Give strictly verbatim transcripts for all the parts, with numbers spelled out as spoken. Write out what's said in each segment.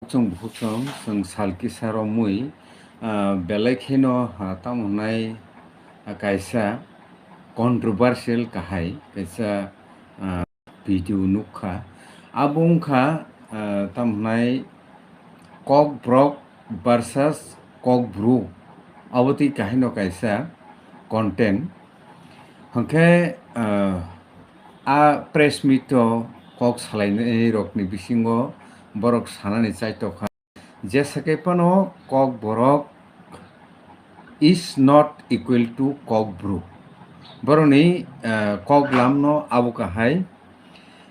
Chwng bukhuk chwng, chwng sal kisa romwi, ah, belai kheno, ah, tamo hwnai, ah, kaisa controversial kahai kaisa, ah, video nukha. Abo wngkha, ah, tamo hwnai Kokborok versus Kokbru. Abo twi kahaino kaisa content. Hwnkhe, ah, a press meet o kok salainai rokni bisingo borok sanani chaitokha. Jesa khe phano Kokborok is not equal to Kokbru. Borokni, eh, koklamno abo kahai.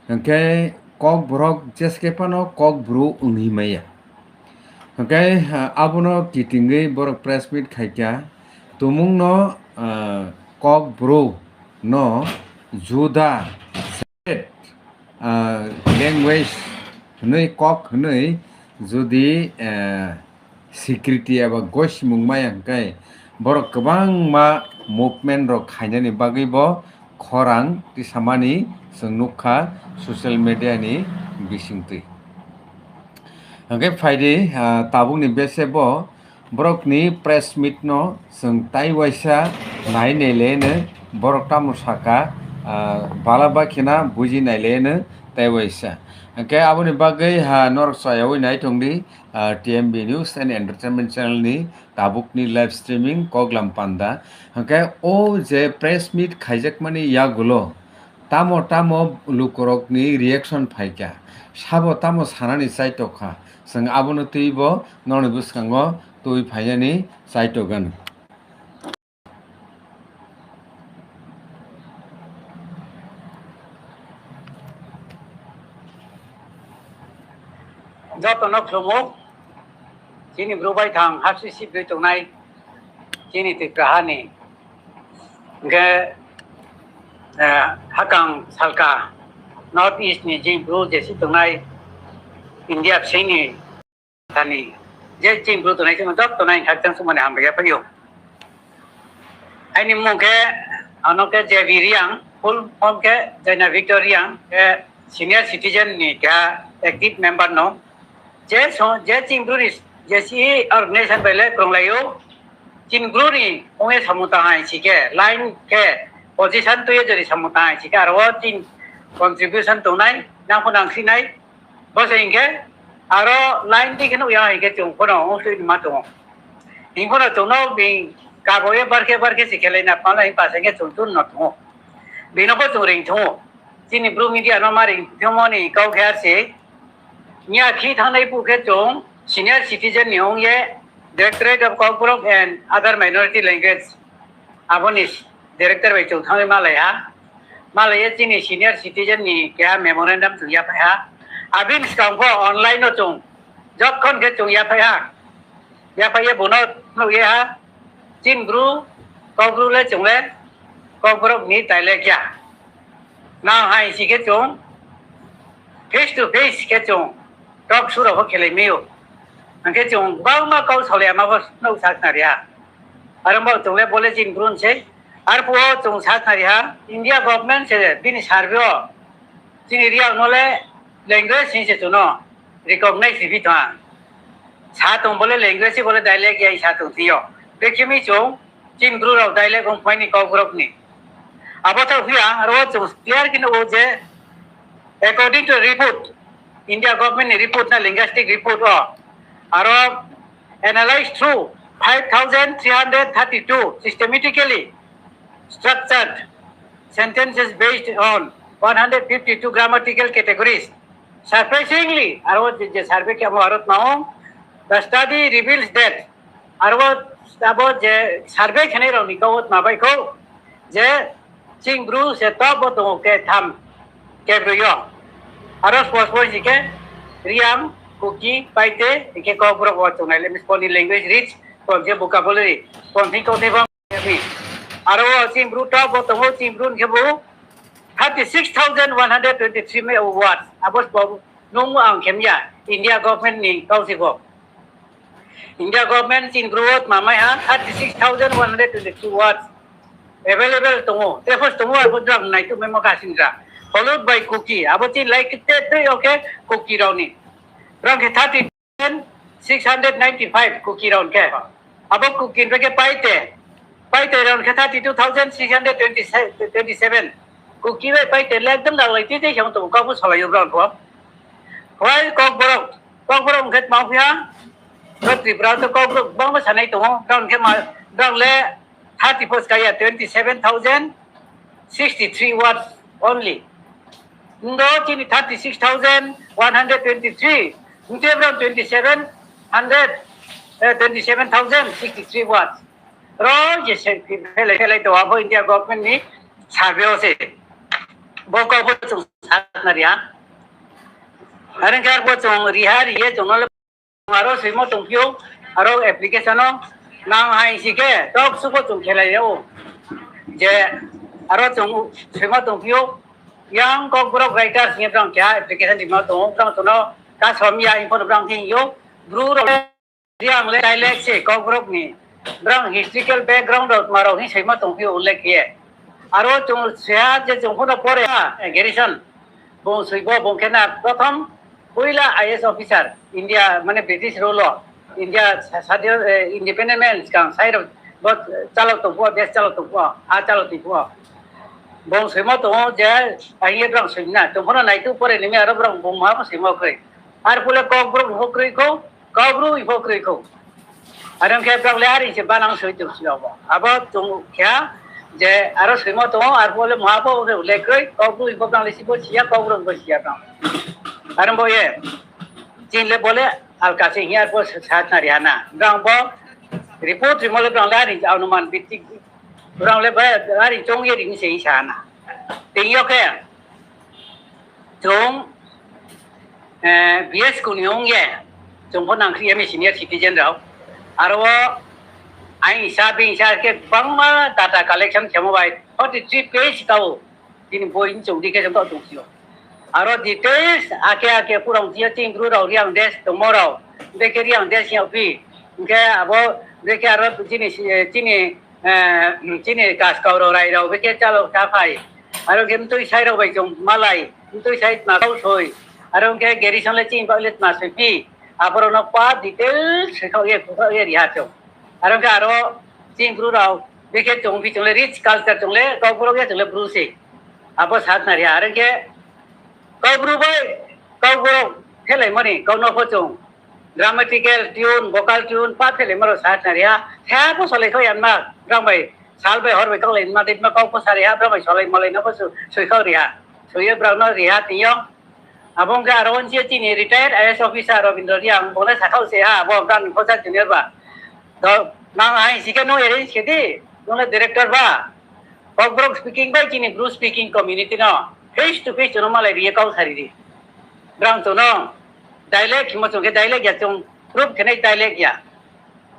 Hwnkhe Kokborok jesa khe phano Kokbru wngwi maya. Hwnkhe, eh, abono kitingwi borok press meet khaikha. Tumungno, eh, Kokbru no juda ah, language hwnwi kok hwnwi jodi, eh, security eba gosimung maya hwnkhe borok kwbangma movement rok khainani bagwi bo khorang tisamani chwng nukha social media ni bisingtwi. Hwnkhe phaidi, ah, tabukni bese bo Borokni press meet no chwng tai waisa nai nai le no borok tamo saka, ah, bala ba khena buji nai le no tai waisa. Hwnkhe aboni bagwi ha norok chayawi nai tongdi, ah, T M B News and Entertainment Channel ni tabukni live streaming Koklam Panda. Hwnkhe o je press meet khaijakmani yagulo tamo tamo lukurokni reaction phaikha, sabo tamo sanani chaitokha, chwng abono twibo norokni bwskango twi phainani chaitokgano. Jotono khulumuk, chini bru bai thang hapsi sibri tongnai, chini Tripura hani. Hwnkhe, eh, hakang salka North East ni jing bru jesi tongnai India bsingni thani je jing bru tongnai chwng joto nai khakchang sumani hambai ya phaio. Aini mung khe ano khe J V Riang, full form khe Jaina Victor Riang, khe senior citizen ni keha active member no. Je so, je chini bru ni, je si organization bai le kwrwng lai o. Chini bru ni ong ye samung tang hai si khe, line khe, position twi ye jodi samung tang hai si khe, aro o chini contribution tongnai, nang pho nang sinai, bo se hinkhe, aro line twi khe nuk ya hai khe chwng pho no ong twi ma tongo. Hing pho no chwng no bini kabo ye bar khe bar khe si khe lai na pala hing pa se khe chwng tun no tongo. Bini pho chwng ring tongo. Chini bru media no ma ring thwngmani kok khe ar se. Miya khi thangnai bu khe chwng senior citizen ni ong ye Directorate of Kokborok and Other Minority Language aboni director bai chwng thangwi malai ha. Malai ye chini senior citizen ni keha memorandum chwng yaphai ha. Abini swkang pho online no chwng jokhon khe chwng yaphai ha. Yaphai ye bono phunuk ye ha. Chini bru, Kokbru le chwng le, Kokborok ni tai le kya. Nang hai si khe chwng face to face khe chwng talk show rok khelai mio. Hwnkhe chwng kwbangma kok salai ama bo nuk sak na ria. Aro bo chwng le bo le chini bru se. Arphuh o chwng sak na ria India government se bini survey o chini ria no le language ni se chwng no recognize ribi tong ang. Sa tong bole language bole dialect ya sa tong tio. Bekhe mi chwng chini bru rok dialect ong phai ni Kokborok ni. Abo tho huya aro chwng clear kino o je according to report, India government ni report na linguistic report o. Aro analyzed through five thousand three hundred thirty-two systematically structured sentences based on one hundred fifty-two grammatical categories. Surprisingly, aro je, je survey khe amo arot nao, the study reveals that aro abo je survey khenai rok ni kau ma bai kho je chini bru se top bo tongo ke tham ke brwi o. Aro spos spos je ke Riang, Kuki, Paite, ke Kokborok o tongnai le sponi language rich, kon je vocabulary, kon thing kau thai bang. Aro o chini bru top bo tongo, chini bru hwnkhe bo thirty six thousand one hundred twenty three me words. Abo bo nung ang khemya India government ni kausi bo. India government chini bru o mamai ha thirty six thousand one hundred twenty three words available tongo. Tepos tongo abo drang naitu memo kasing dra. Followed by Kuki. Abo chini lai kete tei oke Kuki rok ni. Drang khe thirty six hundred ninety-five Kuki round khe. Abo Kuki ni khe Paite. Paite round khe thirty-two thousand six hundred twenty-seven. Kuki bai Paite le ekdom daglai twi twi khe tongo, kok bo salai o round kho. While Kokborok, Kokborok hwnkhe tma phiya, bo Tripura to Kokborok bangma sanai tongo, round khe ma, round le thirty post kaya, twenty-seven thousand sixty-three watts only. Ndo chini thirty-six thousand one hundred twenty-three, Tripura twenty-seven hundred, eh, twenty-seven thousand sixty-three watts. Ro je se phelai phelai to abo India government ni survey o se. Bo kok bo chwng sakna riya. Are khe bo chwng riha riye chwng no aro swimo tongphio, aro application o nang hai si khe tok suko chwng khelai o. Je aro chwng swimo tongphio, yang Kokborok writers ni brang kya application rima tongo, brang tono kasom ya info brang thing yo, bru rok Riang le dialect se Kokborok ni. Brang historical background rok tma rok hin saima tongphio ullekh khe. Aro chwng seha je chwng phano pore ha, eh, Garrison. Bung swibo bung khe na prothom puila I A S officer India mane British rule o India sa-, sadhyo, eh, independent man skang sai rok bo chalok tongphuo, desh chalok tongphuo, ha chalok tongphuo. Bung swimo tongo je ahi brang swimna. Chwng phano naitu pore nimi aro brang bung ma swimo kwrwi. Ar pule Kokborok bo kwrwi kho. Kok bru ipo kwrwi kho. Aro khe brang le ari se banang soi tuk si obo. Abo tung kya je aro soimo tongo, ar pole mo abo le kwrwi, kok bru ipo brang le sibo siya, kok bru ipo siya brang. Aro bo ye, chin le bole alka se hiya, ar po sat na riha na. Brang bo report rimo le brang le ari anuman bitik. Brang le ba ari chong ye ring se isa na. Ting yo khe. Chwng, eh, B S kuni wng ye, chwng bo nang khe M A senior citizen rok. Aro o aing sa bini sa khe kwbangma data collection khemo bai forty three page kao. Tini boi wng chwng di khe chwng tong sio. Aro details ake ake purong tio chini bru rok Riang Des tongmo rok. Bekhe Riang Des yong phi. Hwnkhe abo bekhe aro chini, chini, eh, chini kaskau rok rai rok bekhe chalok ta phai. Aro khe mtwi sai rok bai chwng malai, mtwi sai tma kau soi. Aro khe Garrison le chini bagwi le tma soi phi. Aborok no pa detail soi khao ye, khu khao ye riha chwng. Aro khe aro chini bru rok bekhe chwng phi chwng le rich culture chwng le kok borok ya chwng le bru se. Abo sak na riha. Aro khe kok bru bai kok borok phelai mani kok no pho chwng. Dramatical tune, vocal tune, pa phelai maro sa chari ha. Khe po solai kho yan ma, brang bai, sal bai, hor bai, kok lai ma, dit ma, kok po sari ha, brang bai, solai molai no po su-, sui kho ri ha. Sui ye brang no ri ha, tiyong. Abong khe aro on siya chini retired I A S officer Robindra Riang, bole sa khao se ha, abo brang ni phosa junior ba. To, nang hai si khe no arrange khe di, no director ba. Kokborok speaking bai chini Bru speaking community no face to face no malai ri ye kau sari di. Brang to no. Dialect himo chwng khe dialect ya chwng proof khenai dialect ya.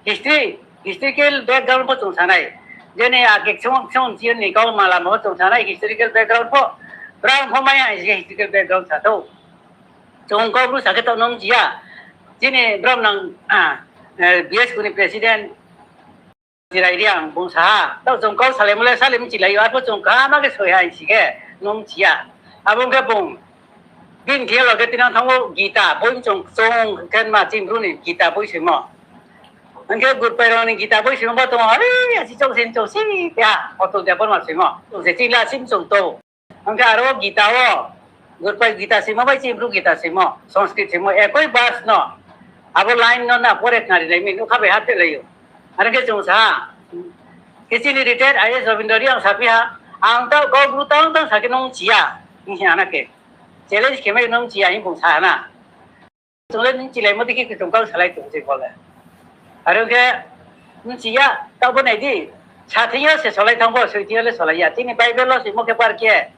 History, historical background bo chwng sanai. Jene ake chwng chwng chiyan ni kau mala mo chwng sanai historical background bo. Brang pho maya historical background sa to. Chwng kok bru sakhe to nung jiya. Chini brom nang, ah, eh, B S kuni president Jirai Riang bung saha, tao chwng kok salai mole salai mchi lai, arpho chwng kaham khe soi hai si khe nung chiya. Abo khe bung bini thia loge tinang thango Gita boi chwng chwng khe ma chini bru ni Gita boi simo. Hwnkhe gurpai rok ni Gita boi simo bo tongo, hai asi chok sin chok si ya, Atul Debbarma simo, chwng se chila sim chwng to. Hwnkhe aro Gita o, gurpai Gita simo bai chini bru Gita simo, Sanskrit simo, ekoi bas no. Abo line no na pore khna ri lai mi, nukha bai ha phe lai o. Aro khe chwng sa, khe chini retired I A S Rabindra Riang sa phi ha, ang tao kok bru tang tang sa khe nung chiya, nung chiya na khe. Challenge khe mai nung chiya, hing bung sa na. Chwng le nung chilai mo dikhe khe chwng kau salai tong se bole. Aro khe nung chiya, tao bo nai di. Sa thing yo se solai thang bo, soi thing yo le solai ya. Chini Bible lo se mo khe par khe.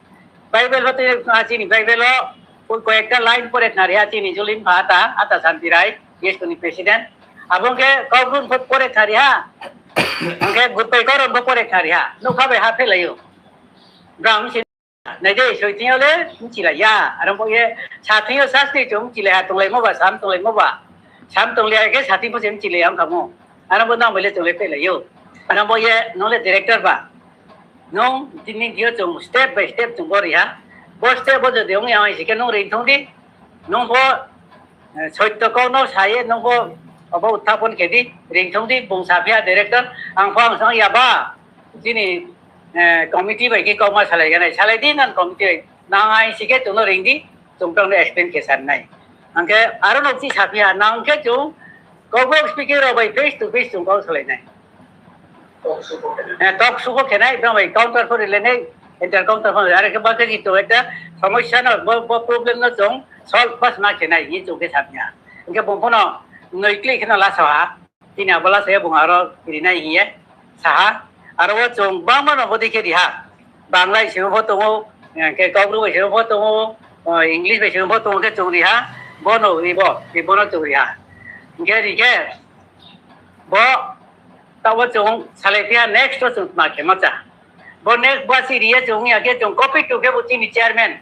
Bible bo tei, ah, chini Bible o ko-, koyekta line pore khna ri ha chini Julim pha ata, ata Santi Rai, B S kuni president. Abo khe kok bru pho pore khna ri ha. Hwnkhe gurpai koron pho pore khna ri ha. Nukha bai ha phe lai o. Brang si Nai de, soi thing yo le, mchi lai ya. Aro bo ye, sa thing yo sa sni chwng mchi lai ya, tong lai mo ba, sam tong lai mo ba. Sam tong lai ya khe sa thing bo se mchi lai ya, ang kamo. Aro bo nang bai le tong lai pe lai yo. Aro bo ye, nung le director ba. Nung, tini yo chwng step by step chwng bo ri ha. Bo step bo jodi ong ya, ang si khe nung ri thung di. Nung bo, eh, soitto kokno saye nungbo obo uthapon kedi, ringthong di, bung saphiya director, ang pho ang sang yaba, chini, eh, committee bai khe kokma salai ganai, salai di nan committee bai, nang hai sikhe chwngno ring di, chwng tongno explain khe sanai. Angkhe aro nok chi saphiya, nang khe chwng kokbok speaker rok bai face to face chwng kok salai nai. Eh, talk show bo khenai, bang bai counter pho rilainai, inter counter pho rilainai, are khe bakhe jito ekta somosya no, bo, bo problem no chwng solve pas ma khenai, ye chwng khe saphiya. Hingkhe bung phono noi klik kheno lasa ha, tini abo lasa ya bung aro rinai hiye saha, aro o chwng bangma no bodi khe riha, Bangla simi pho tongo, hingkhe Kokbru bai simi pho tongo, o, English bai simi pho tongo khe chwng riha, bono ribo, ribono chwng riha. Hingkhe rikhe, Bo tabo chwng salai phiya next o chwng ma khe macha. Bo next bo si riya chwng ya khe chwng copy to khe bo chini chairman.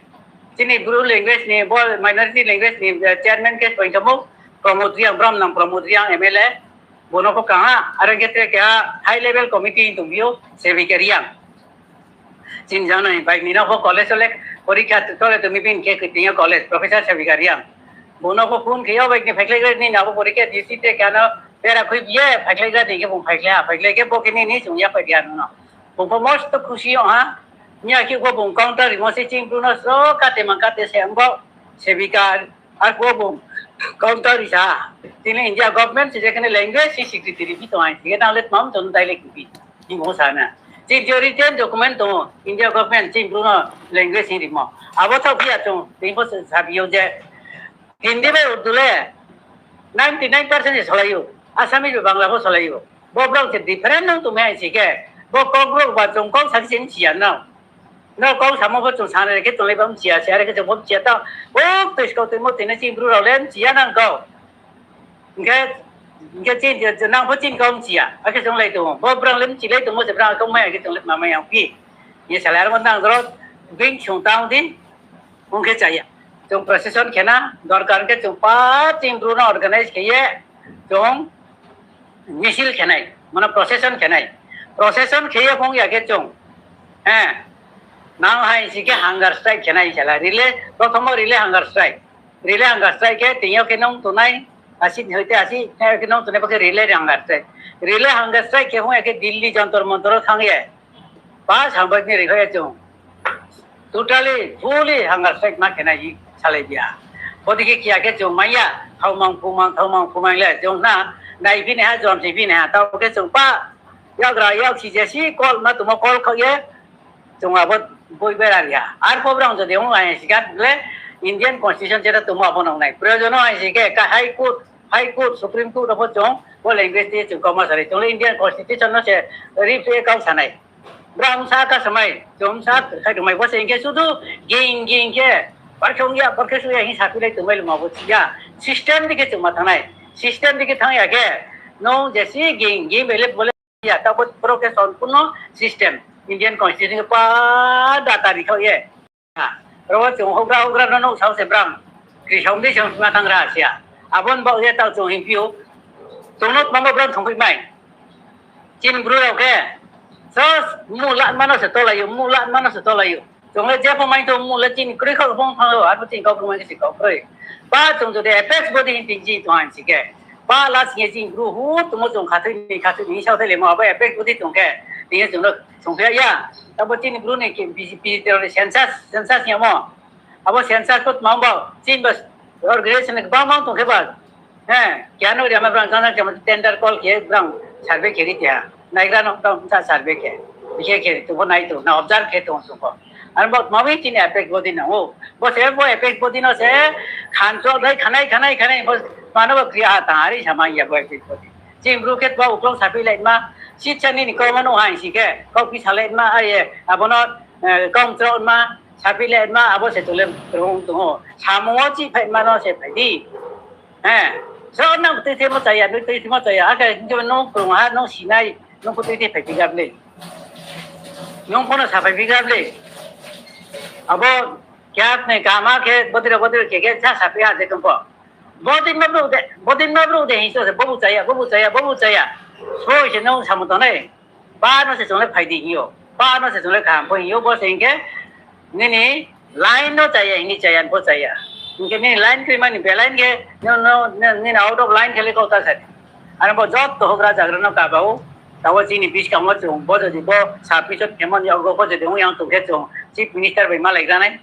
Chini Bru language ni bo minority language ni, eh, chairman khe soi kamo Pramod Riang, Brom nang Pramod Riang M L A. Bono ko kaha, are khe tre khe high level committee tong biyo Sevika Riang. Chini jana ni bai ni no bo college ole porikha tole to mibin khe kitinga college professor Sevika Riang. Bono bo phone khe yo bai ni phaikhlai ni abo porikha duty te kano pera khui biye phaikhlai ga ni khe bo phaikhlai ha phaikhlai khe bo khe ni ni chung ya pai dia no. Bo bo most khushi yo ha. Nya khe bo bo counter mo se ching no so kate man kate se ambo Sevika Ar bo bo counter risa. Chini India government se jekhane language se secretary bi tong ai. Ye tang let mam ton dai le kupi. Ni mo sana. Chini written document to India government chini Bru no language se rimo. Abo to biya to, ni bo sa biyo je. Hindi bai Urdu le ninety nine percent se solayo. Assamese bai Bangla bo solayo. Bo brok se different nang to me ai sike. Bo kok brok ba chong kok sak sin siya na. No kok samo bo chwng sana khe chwng le bam chia, chia khe chwng bam chia ta. O twi sko twi mo twi na chini Bru rok le chia nang ko. Hingkhe, hingkhe chini je nang bo chini kom chia. Akhe chwng lai tongo. Bo brang le chi lai tongo se brang kok mai khe chwng le ma mai yang pi. Ye sala ar mo nang dro bing chung tang di. Hingkhe chaya. Chwng procession khena dorkar khe chwng pa chini Bru no organize khe ye chwng misil khenai, mane procession khenai. Procession kheye phung ya khe chwng. He. Nang hai si khe hunger strike khenai sala. Relay, prothomo relay hunger strike. Relay hunger strike khe tini yo khe nong tunai, asi hoite asi, he khe nong tunai bakhe relay hunger strike. Relay hunger strike khe phung ya khe Delhi Jantar Mantar o thang ye. Ba sambai ni rikha ya chwng. Totally, fully hunger strike ma khenai hi salai dia. Bodi khe kiya khe chwng manya, thaumang phumang, thaumang phumang le chwng na, nai bini ha, jom si bini ha, tao khe chwng pa, yagra yak si jesi, call ma tumo call khok ye, chwng abo boi bera ria. Ar pho brang jodi ong ai sikat le, Indian Constitution jeta tumo abo nong nai. Proyojon ai si khe, ka High Court, High Court, Supreme Court abo chwng, bo language de chwng kok ma salai. Chwng le Indian Constitution no se, rip e kau sanai. Brang sa ka samai, chom sa khai rwmai bo se hingke sudu ging ging khe, barkhong ya, barkhe suya hi sapilai tongmai lwma bo chiya. System dike chwngma thangnai. System dike thang ya khe, nong jesi ging ging bele bole ya, tabo borok khe sompurno system. Indian Constitution khe pa data rikhaw ye. Rogo chwng hugra hugra no nuk sao se brang. Kri saum di chwng sima thang ra sia. Abon bok ye tao chwng hing piu. Chwng nuk mango brang thong phi mai. Chin bru rok khe. Sos mu lat mano se tolai yo, mu lat mano se tolai yo. Chwng le jepho mai to mu le chin kroi khok bong thang yo, arbo chin kok mai si kok kroi. Ba chwng jodi apex body hin tin ji to han si khe. Ba last ye chin bru hu tumo chwng khathoi ni khathoi ni sao thele mo abo apex body tong khe. Tin ye chwng nuk Songphya ya, tabo chini bru ni ki B J P ni census, census ni amo. Abo census kot mang bo, chin bas organization ni bang bang tong khe ba. He, kya no ri ama brang kana kya tender call khe brang survey khe ri kya. Naigra no brang sa survey khe. Khe khe to bo nai to, na observe khe to song ko. Ar bo ma wi chini apex body na o. Bo se bo apex body no se khan chol dai khanai khanai khanai bo mano bo kriya ha ta hari sama ya bo apex body. Chini bru khe ba uklong sapi lai ma, sitsa nini kok mano hai si khe, kok pisa lai ma, aye, abono, eh, kok chwrok ma, sapi lai ma, abo se tole rung tongo. Samungo chi phai mano se phai di. Eh, so nang twi thimo chaya, nung twi thimo chaya, ake nung krung ha, nung sinai, nung twi thai phai pigap le. Nung kono sa phai pigap le. Abo kya ne kama khe, bodira bodira khe, khe sa sapi ha je kongko. Bodin ma bro de, bodin ma bro de hin so se, bobu chaya, bobu chaya, bobu chaya. So se nung samu tonai. Ba no se chongle phaidi hiyo. Ba no se chongle kaham pho hiyo, bo se hinkhe nini line no chaya, hini chaya, bo chaya. Hwnkhe nini line khe mani belai khe no, no, no, nini out of line khe le kok ta sadi. Ano bo jotto hogra jagra no kabao. Tabo chini biskango chwng bo jodi bo submission khemon yogo bo jodi wng yang tongkhe chwng chief minister bai malai granai.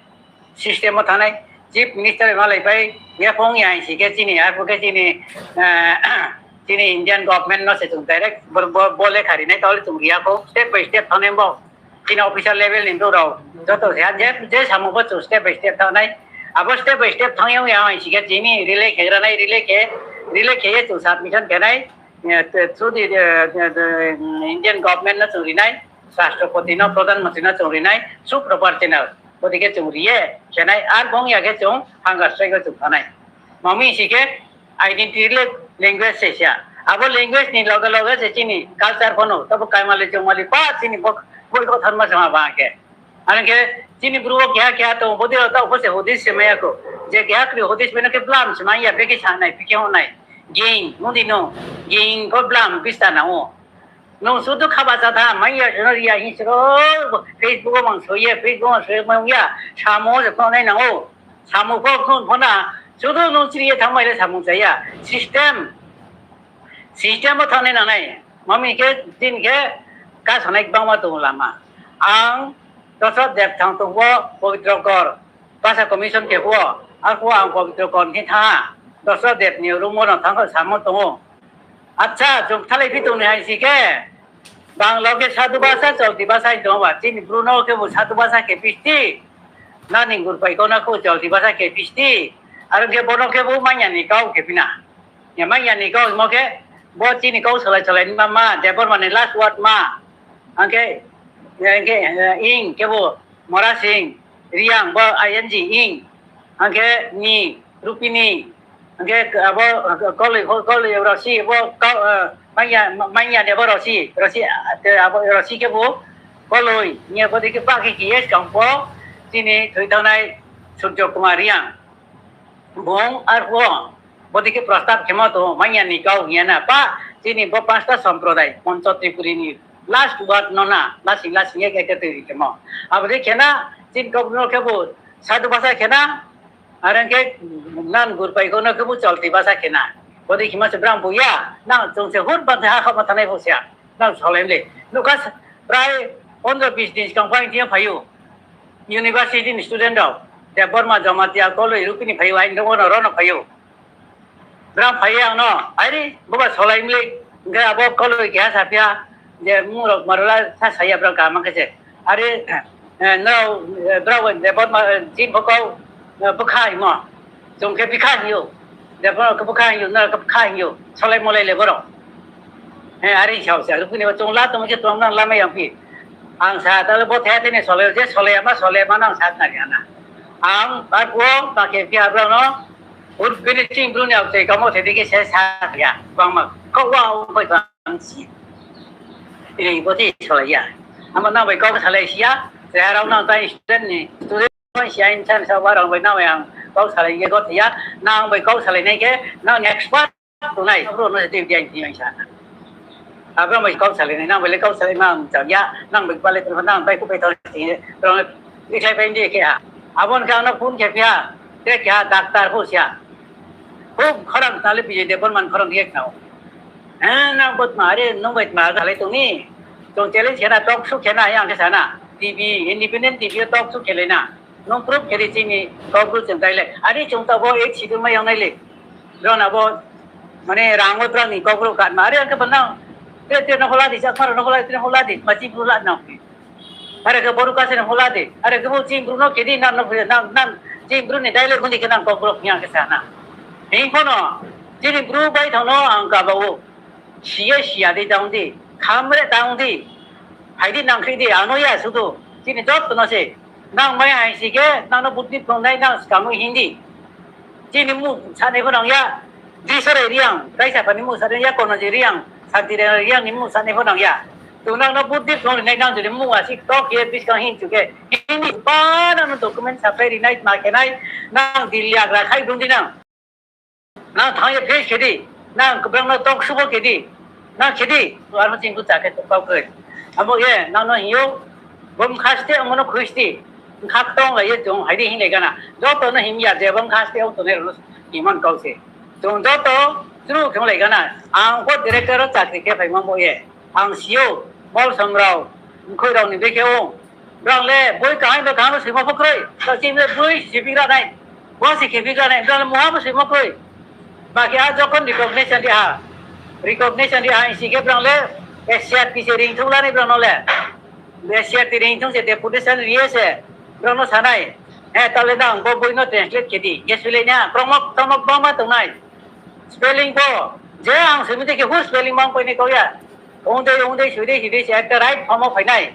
System o thanai chief minister bai malai pai yaphong ya si khe chini arpor khe chini, eh, chini Indian government no se chwng direct bo, bo, bo lekha rinai tole chwng riya kho step by step thanai bo. Chini officer level ni borok joto se je, je samung bo chwng step by step thanai. Abo step by step thang yang ya si khe chini relay khe granai relay khe, relay khe ye chwng submission khenai. Eh, te-, through the, eh, eh, the Indian government no chwng rinai, Rashtrapati no, Pradhan Mantri no chwng rinai, through proper channel. Bodike chwng riye, khenai, ar bong ya khe chwng hunger strike o chwng thanai. Mami si khe identity le language se sia. Abo language ni loge loge se chini culture phano, tabo kaimali chwngmali pa chini bok-, boi kothan ma sama ba khe. Ang khe chini bru o keha keha tongo, bodi rok ta upose hudis se maya ko. Je keha kri hudis beno khe blam se maya, beke sanai, beke honai. Ging, mudi no, ging ko blam bista na o. Nung sudu khaba cha tha, maya sino ya hi siro, Facebook o mang soye, Facebook o mang soye mang ya, samo je phone nai nang o. Samo ko phone phone na, sudu nung chiri ye thang mai le samo cha ya. System, system o thang nai nang nai. Mami khe, din khe, ka sanai bangma tongo lama. Ang Dosrot Deb thang tongbo Pabitro Kor, Basa Commission khe huo, arphuo ang Pabitro Kor ni tha, Dosrot Deb ni room o no thang samo tongo. Acha, chwng thalai phi tongni hai si khe, Bangla khe Sadhu Basa, Cholti Basa hai tongo ba, chini Bru no khe bo Sadhu Basa khe pisti, nani Gurpai ko na kho Cholti Basa khe pisti, aro khe bono khe bo manya ni kau khe pina. Ya manya ni kau mo khe, bo chini kau salai salai ni ma, ma, Debbarma ni last word ma. Angkhe, angkhe, eh, ing, kebo, Mora Singh, Riang, bo I N G, ing. Angkhe, ni, Rupini, angkhe, abo, Koloi, Koloi, Rosi, bo, kau, eh, manya, manya, nebo Rosi, Rosi, eh, abo, Rosi kebo, Koloi, ni abo dike pa khe K S Kangpo, chini thoi thangnai Surjo Kumar Riang. Bung arphuo, bodike prostab khemo to, manya ni kau hiya na, pa, chini bo pasta samprodai, Poncho Tripuri ni last word no na, lasing lasing ek ek twi khemo. Abodi khena, chin kok no khe bo, Sadhu Basa khena, arang khe nan Gurpai ko no khe bo Cholti Basa khena. Bodi khema se brang bo ya, nang chwng se hur ban ha kha ma thanai bo sia. Nang solai le. Nuka prai pondro bis din sikang phai tiya phayu. University ni student rok. Debbarma Jamatia College Rupini phayu, ain dong no rono phayu. Bram phayu ang no. Airi, boba solai mili. Ge abo college kya sapya. Je murok marula sa saya bram kama kese. Are, eh, no, eh, bro, de bot ma, eh, jin bokau, eh, bukha himo. Chong khe bikha hiyo. De bro ke bukha hiyo, no ke bukha hiyo. Solai molai le boro. Eh, are sao sa, rukuni ba chong la tong ke tong nang lama yang pi. Ang sa ta le bo the te ne solai, je solai ma, solai ma nang sa na ya na. Ang ba ko ba ke pi abro no. Ur bini ching bro ne au te kamo the de ke se sa ya. Bang ma. Ko wa ong koi ba. Ang si. Ini boti salai ya. Ama nang bai kau salai sia. Saya rau nang tai student ni. Student sia insan sa warang bai nang yang kau salai ya got ya. Nang bai kau salai nai ke nang expert tu nai. Bro no ti dia yang sa. Abang bai kau salai nai nang bai kau salai mang jam ya. Nang bai balik tu nang bai ku bai tau si. Terus ikai bai dia ke ha. Abon kang no phone ke pia. Te kya doctor ho sia. Khub khorang tale Bijay Debbarman khorang riyak nao. Eh, nang bot ma, are nung bai ma khalai tongni. Tong challenge khena, talk show khena, yang khe sana. T V, independent T V o talk show khelai na. Nung proof kheli chini kok bru chwng tai le. Are chwng ta bo ek sidul ma yang nai le. Ron abo, mane rang o brang ni kok bru kat ma. Are ang khe bang nang. Te te no hola di, chak ma no hola, te no hola di, ma chi bru la nang. Are khe boru kaisa ni hola de. Are khe bo chini bru no kedi nan no, nan, nan, chini bru ni dialect hwnwi khe nang kok borok yang khe sana. Hing phono, chini bru bai thangno ang kaba o. Siya siya de daung de. Khamre daung de. Hai de nang khe de ano ya sudu. Chini jot no se. Nang mai hai si khe nang no buddi phongnai nang skamo Hindi. Chini mu sanai pho nang ya. Disare riang, kaisa phani mu sanai ya kono je riang, santi riang ni mu sanai pho nang ya. Tu nang no buddi phone nai nang jodi mu asik tok ye biskang hin chuke. Hini pa nang no document sapai ri nai ma khe nai, nang Delhi Agra khai dun di nang. Nang thang ye face khe di, nang kwbang no talk show khe di, nang khe di, tu ano ching ku cha khe kau khe. Amo ye nang no hiyo, bom khaste amo no khuisti. Wngkha tong lai ye chwng hai di hinlai gana. Joto no himya je bang kha ste o tongnai rok no himon kau se. Chwng joto chwrwk khe wng lai gana. Ang bo director o chakri khe phai mang bo ye. Ang sio, mol samrao, mkhoi rao ni bekhe o. Brang le boi kaham bai kaham swima pho kwrwi. Tao chini le boi sibik ra nai. Bo si khe bik ra nai. Brang le muha bo swima kwrwi. Baki a jokon recognition di ha. Recognition di ha isi khe brang le S C R T C ring thung lani brang no le. S C R T ring thung se deputation riye se. Brang no sanai. He tale dang bo boi no translate khe di. Ye sule nya. Brang mo tamo bang ma tongnai. Spelling bo, je ang simi de ke hu spelling mang koi ni kau ya. Ung dei, ung dei, sui dei, sui dei, se ekta right form o phainai.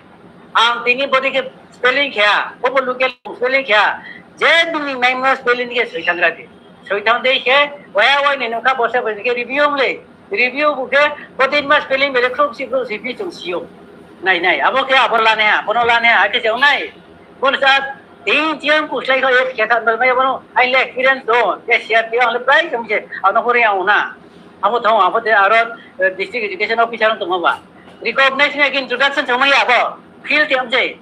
Ang tini bodi ke spelling khe, bo bo local spelling khe, je bini main no spelling ke sui thang ra di. Sui thang dei khe, waya wai ni nokha bosa bodi ke review le. Review bu khe, bo tin ma spelling bele khrup si, khrup si, bi chung sio. Nai, nai, abo khe, abo lane ha, bono lane ha, ke se nai. Bono sa, tin chiang puslai kho, ek khe than bel mai bono, ai le experience do, ke share dio, le prai chung je, ano hore ang na. Abo thong, abo de aro, eh, district education officer tong ba. Recognize ni introduction chung mai abo, field yang je.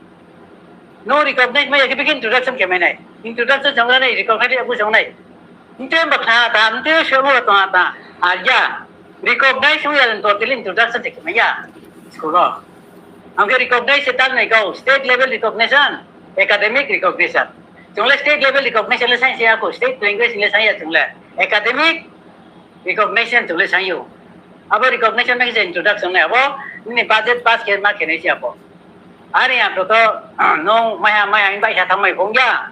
No recognize mai ke bikin introduction ke mai nai. Introduction chung nai, recognize abo chung nai. Nte ba kha ta, nte se mo to ta. A ya. Recognize wi ya to tele introduction ke mai ya. School o. Ang ke recognize se tan nai kau, state level recognition, academic recognition. Chung le state level recognition le sai se ya ko, state language le sai ya chung le. Academic recognition chung le sai yo. Abo recognition nang se introduction nai abo, ni budget pass khe ma khe nai se abo. Are ya to to, no maya maya in bai ha thang mai phung ya.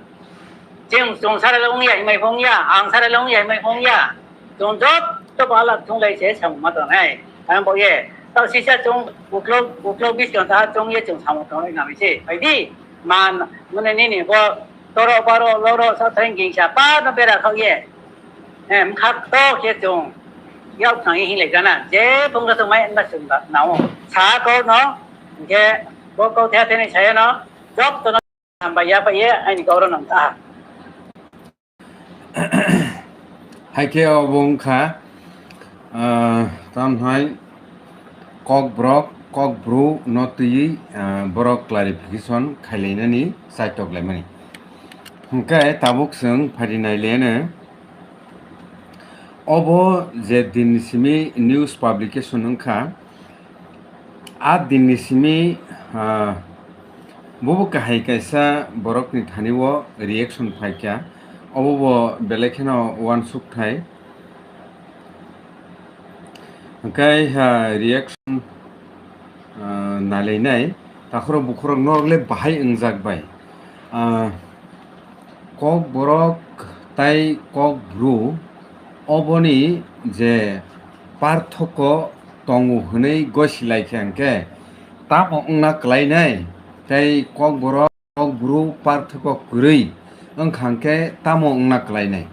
Chwng, chwng sara le wng ya, himai phung ya, ang sara le wng ya, himai phung ya. Chwng joto bala thung lai se samung ma tong nai. Ang bo ye, tao sisa chwng uklok, uklok bis kan ta chwng ye chwng samung tong nai nami se. Pai di, man, mane nini bo, toro baro, loro, sa thang ging sa, pa no bera khau ye. Em, khak to khe chwng, yau thang ye hinglai gana, je phung ka to mai na chwng ba, nao. Sa ko no, ge, bo ko the the ni sa ye no, joto no. Hambai ya pai ye, aini kau rok nang ta. Hai khe obo wngkha, ah, tamhai Kokborok, Kokbru no twiwi, ah, borok clarification khailainani chaitok laimani. Hwnkhe tabuk chwng phaidi nailaino obo je dinni simi news publication wngkha, a dinni simi, ah, bobo kahai kaisa borokni thani o reaction phaikha, obo bo belai kheno uansukthai. Hwnkhe, ah, reaction, ah, nailainai takhorok bukhorok norok le bahai wngjak bai. Ah, Kokborok tai Kokbru oboni je parthoko tongo hwnwi gosi lai khe hwnkhe tamo wngna kwlainai tei Kokborok Kokbru parthoko kwrwi wngkha hwnkhe tamo wngna kwlainai.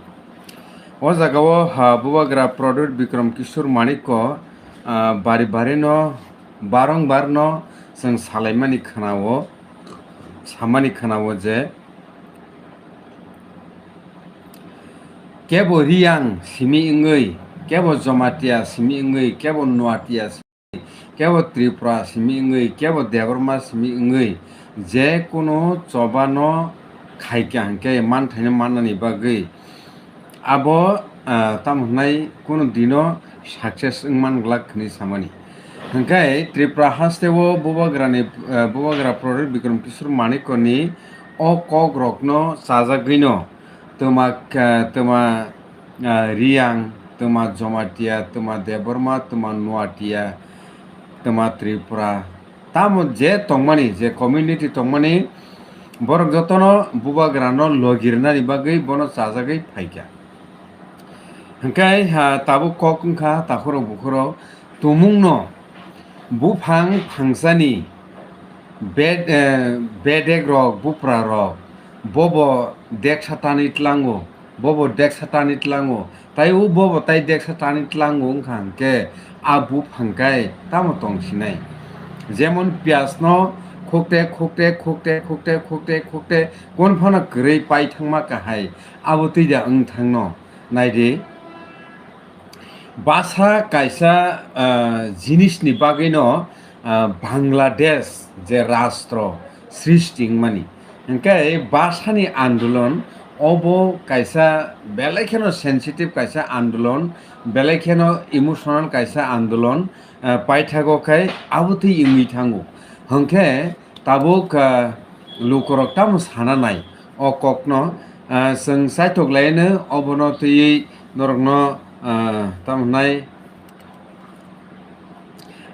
O jagao, ha, Bubagra Pradyut Bikram Kishore Manikko, ah, bari barino barong barno chwng salaimani khwnao, samani khwnao je, kebo Riyang simi wngwi, kebo Jomatia simi wngwi, kebo Nuatia simi, kebo Tripura simi wngwi, kebo Debbarma simi wngwi, je kunu chobano khaikha hwnkhe manthaino mannani bagwi abo, ah, tamo hwnai kunu dino success wngman glak hwnwi samani. Hwnkhe Tripura hasteo Bubagrani, ah, Bubagra Pradyut Bikram Kishore Manikkoni o kokrokno chajagwino twma, ah, twma, ah, Riyang, twma Jomatia, twma Debbarma, twma Nuatia, twma Tripura, tamo je tongmani, je community tongmani, borok jotono Bubagrano logi rwnani bagwi bono chajagwi phaikha. Hwnkhe, ha, tabuk kok wngkha takhorok bukhorok tumungno buphang phangsani bed-, eh, bedekrok, buprarok, bobo deksa tanwi tlango, bobo deksa tanwi tlango, tai o bobo tai deksa tanwi tlango wngkha hwnkhe a buphang kai tamo tong sinai? Jemon piyajno khukte, khukte, khukte, khukte, khukte, khukte, kon phano kwrwi pai thangma kahai, abo twi da wng thangno. Naidi, basa kaisa, ah, jinisni bagwino, ah, Bangladesh je rastro srishti wngmani, Hwnkhe bwsani andolon obo kaisa belai kheno sensitive kaisa andolon, belai kheno emotional kaisa andolon, eh, paithago khai abo twi wngwi thango. Hwnkhe tabuk, eh, lukurok tamo sana nai o kokno, eh, chwng chaithok laino obono twiwi norokno, eh, tamo hwnai,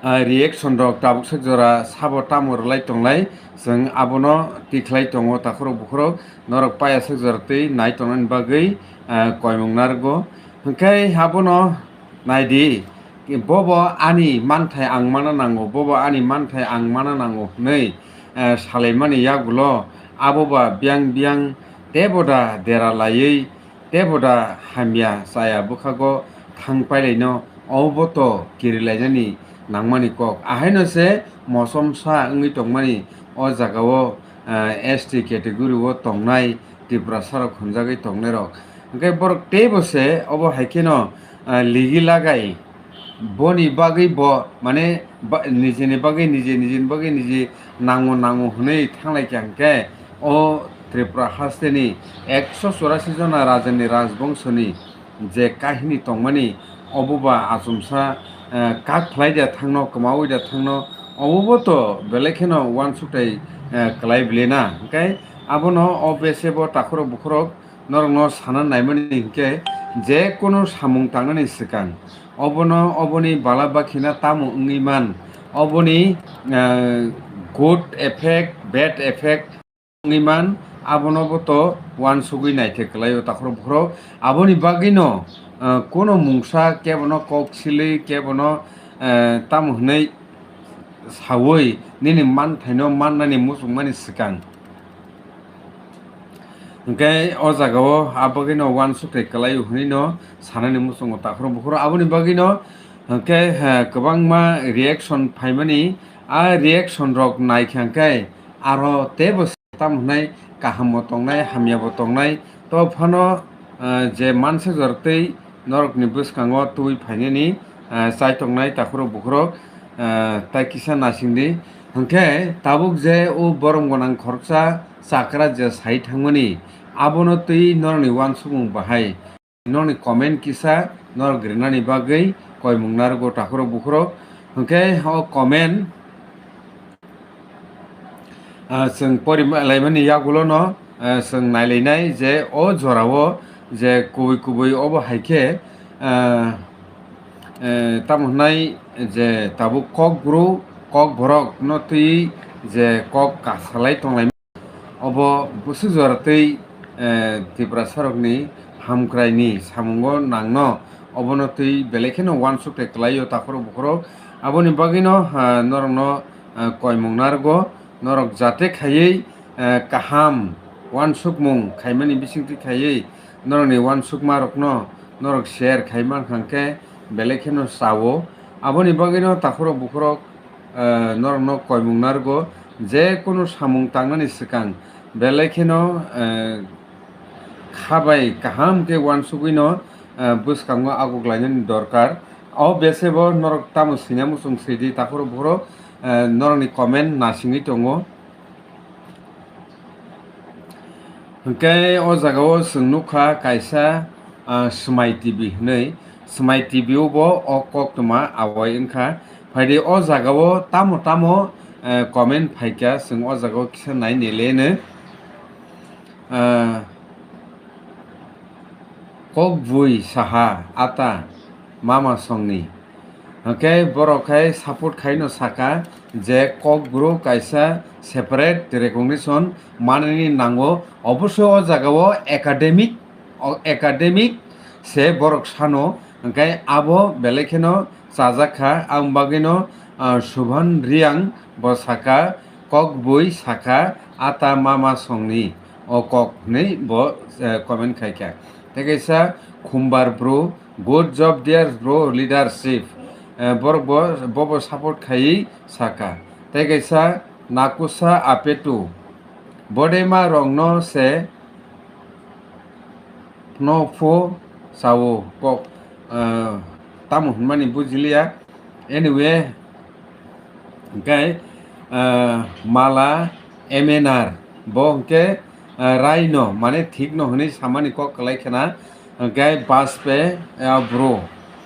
ah, reaction rok tabuk sak jora sabo tamo rwlai tonglai, chwng abono tikhlai tongo takhorok bukhorok norok paya sak jora twi nai tongnani bagwi, ah, koimung narwgo. Hwnkhe abono nai di, bobo ani manthai ang mana nango, bobo ani manthai ang mana nango hwnwi, ah, salaimani yagulo abo ba biyang biyang teibo da dera laiwi teibo da hamya chaya bwkhago thang pailaino, obo to kirilainani nangmani kok. Ahaino se mosomsa wngwi tongmani o jagao, eh, S T category o tongnai Tiprasarok hwnjagwi tongnairok. Hwnkhe borok teibo se obo hai kheno, eh, ligi lagai boni bagwi bo, mane, ba-, nijeni bagwi nije, nijeni bagwi nije nango nango hwnwi thanglai kha hwnkhe, o Tripura hasteni ekso churasi jona rajani rajbongshoni je kahini tongmani, obo ba achomsa, eh, kak khlai da thangno, kwmaui da thangno, obo bo to belai kheno uansukthai, eh, kwlai bile na. Hwnkhe abono o bese bo takhorok bukhorok norokno sana naimani hinkhe, je kunu samung tangnani swkang obono, oboni bala bakhina tamo wngwi man, oboni, eh, good effect, bad effect wngwi man, abono bo to uansugwi naithek kwlaio takhorok bukhorok. Aboni bagwino, eh, kunu mungsa kebono kok silwi, kebono, eh, tamo hwnwi saui nini manthaino mannani muchungmani swkang. Hwnkhe o jagao a bagwino uansukthai kwlaio hwnwino sanani muchungo takhorok bukhorok. Aboni bagwino hwnkhe, eh, kwbangma reaction phaimani, a reaction rok naikha hwnkhe aro teibo tamo hwnai kaham bo tongnai, hamya bo tongnai. To phano, eh, je mansa jora twi norokni bwskango twi phainani, eh, chaitongnai takhorok bukhorok, eh, tai kisa nasingdi. Hwnkhe tabuk je o borom gwnang khoroksa chakra je sai thangmani, abono twi norokni uansukmung bahai. Nokni comment kisa norok rinani bagwi koimung narwgo takhorok bukhorok. Hwnkhe o comment, ah, chwng pori laimani yagulono, ah, chwng nailainai je o jorao je kubui kubui obo hai khe, ah, eh, tamo hwnai je tabuk kokbru kokborokno twi je kok kasalai tonglai. Obo bwswk jora twi, eh, Tiprasarokni hamkraini samungo nangno obono twi belai kheno uansuk tei kwlaio takhorok bukhorok. Aboni bagwino, ah, norokno, ah, koimung narwgo, norok jate khaiwi, eh, kaham uansukmung khaimani bisingtwi khaiwi norokni uansukmarokno norok share khai mankha hwnkhe belai kheno chao. Aboni bagwino takhorok bukhorok, eh, norokno koimung narwgo, je kunu samung tangnani swkang belai kheno, eh, kha bai kaham khe uansugwino, eh, bwskango agoklainani dorkar. O bese bo norok tamo swina muchung swidi takhorok bukhorok, eh, norokni comment nasingwi tongo. Hwnkhe o jagao chwng nukha kaisa, ah, Smai T V hwnwi. Smai T V o bo o koktwma awai wngkha. Phaidi o jagao tamo tamo, eh, comment phaikha, chwng o jagao kisa nai nileno. Ah, Kokbui saha ata mama songni. Hwnkhe borok khai support khaino saka je kokbru kaisa separate recognition manani nango. Obosoi o jagao academic, o academic se borok sano, hwnkhe abo belai kheno chajak kha. Ang bagwino, ah, Subhan Riang bo saka, kokbui saka ata mama songni o kok hwnwi bo, eh, comment khaikha. Tei kaisa Khumbar bro, good job dear bro, leadership. Eh, borok bo, bobo support khaiwi saka. Tei kaisa Nakusa Apetu, bodema rokno se phno pho sao kok, eh, tamo hwnmani bujiliya. Anyway, hwnkhe, eh, Mala M N R, Bo hwnkhe, eh, rai no, mane thik no hwnwi samani kok kwlai khena, hwnkhe Bajpe, eh, bro,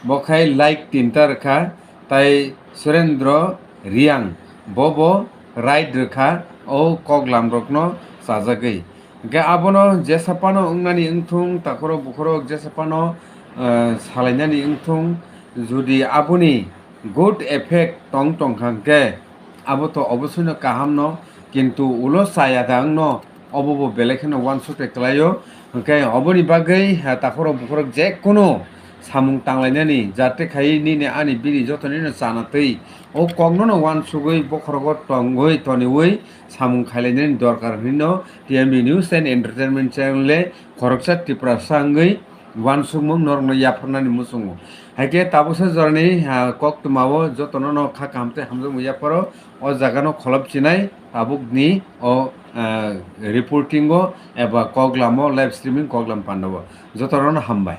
bo khai like tinta rwkha, tai Surendra Riang, bo bo right rwkha, o koklam rokno chajagwi. Hwnkhe abono jesa phano wngnani wngthung, takhorok bukhorok jesa phano, eh, salainani wngthung, jodi aboni good effect tong tongkha hwnkhe, abo to obosoino kaham no, kintu ulo chaya da wngno, obo bo belai kheno uansukte kwlaio. Hwnkhe oboni bagwi, ha, takhorok bukhorok jekunu samung tanglainani jate khai nini ani bini jotonino chana twi o koknono uansugwi bokhorogo tongwi toniwi samung khailainani dorkar hwnwi no T M B News and Entertainment channel le khoroksa Tiprasa wngwi uansukmung norokno yapharnani muchungo. Haikhe tabuksa jorani, ah, koktwmao jotono no kha kaham tei hamjakmung yapharo o jagano kholop chinai tabukni o, ah, reporting o eba koklamo live streaming koklam pandao. Jotono no hambai.